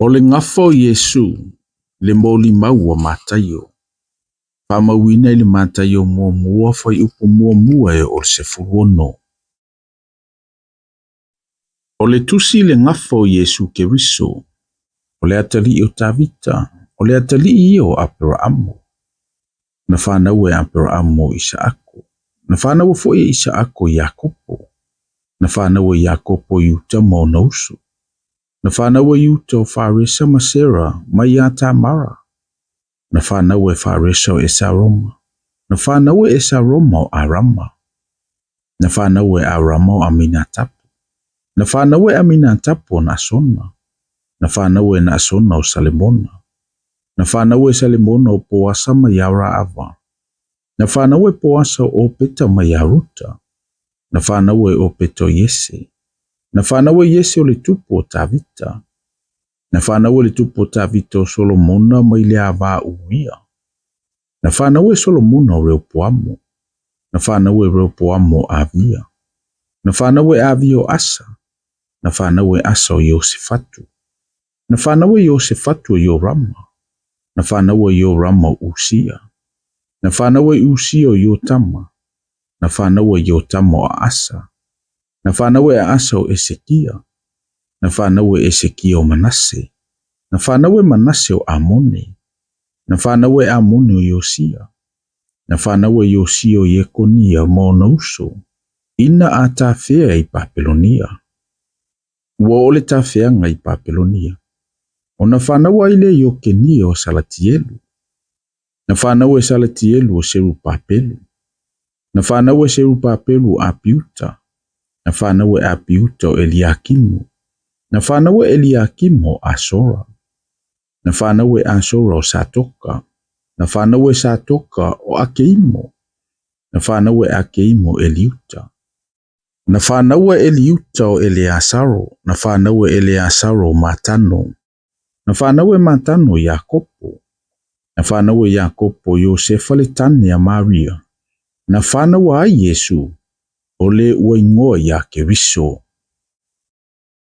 O le gafa o Iesu, le molimau a Mataio. Faamauina i le Mataio muamua fuaiupu muamua e oo i le 16. O le tusi i le gafa o Iesu Keriso, o le atalii o Tavita, o le atalii ia o Aperaamo. Na fanau e Aperaamo o Isaako, na fanaua foi e Isaako o Iakopo, na fanaua e Iakopo o Iuta ma ona uso. Na fanaua e Iuta o Faresa ma Sera mai ia Tamara. Na fanaua e Faresa o Esaroma, na fanaua e Esaroma o Arama. Na fanaua e Arama o Aminatapu, na fanaua e Aminatapu o Naasona, na fanaua e Naasona o Salemona. Na fanaua e Salemona o Poasa mai ia Raava. Na fanaua e Poasa o Opeta mai ia Ruta. Na fanaua e Opeta o Iese. Na fanaua e Iese o le tupu o Tavita. Na fanaua e le tupu o Tavita o Solomona mai le ava Uria. Na fanaua e Solomona o Reopoamo. Na fanaua e Reopoamo o Avia. Na fanaua e Avia o Asa. Na fanaua e Asa o Iosefatu. Na fanaua e Iosefatu o Iorama. Na fanaua e Iorama o Usia. Na fanaua e Usia o Iotama. Na fanaua e Iotama o Asa. Na fanaua e Asa o Esekia. Na fanaua e Esekia o Manase. Na fanaua e Manase o Amone. Na fanaua e Amone o Iosia. Na fanaua e Iosia o Iekonia ma ona uso, ina a tafea i Papelonia. Ua oo le tafeaga i Papelonia, ona fanaua ai lea Iokenia o Salatielu. Na fanaua e Salatielu o Serupapelu. Na fanaua e Serupapelu o Apiuta. Na fanaua e Apiuta o Eliakimu. Na fanaua e Eliakimu o Asora. Na fanaua e Asora o Satoka. Na fanaua e Satoka o Akeimo. Na fanaua e Akeimo o Eliuta. Na fanaua e Eliuta o Eleasaro. Na fanaua e Eleasaro o Matano. Na fanaua e Matano o Iakopo. Na fanaua e Iakopo o Iosefa le tane a Maria. Na fanaua ai Iesu, o le ua igoa ia Keriso.